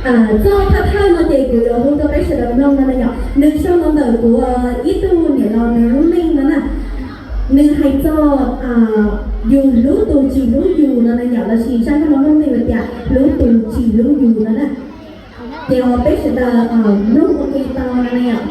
Txoj thawj thawj no ces kuv yuav hu rau peb sawv daws mloog no na yom. Nws sau los ntawm kuv ib tug niam laus nws lub neej no na. Nws hais txog yus hlub tus tsis hlub yus no na yom, lossis zaj nkauj no muaj lub npe tias hlub tus tsis hlub yus no na. Ces peb sawv daws mloog ua ke tau no na yom.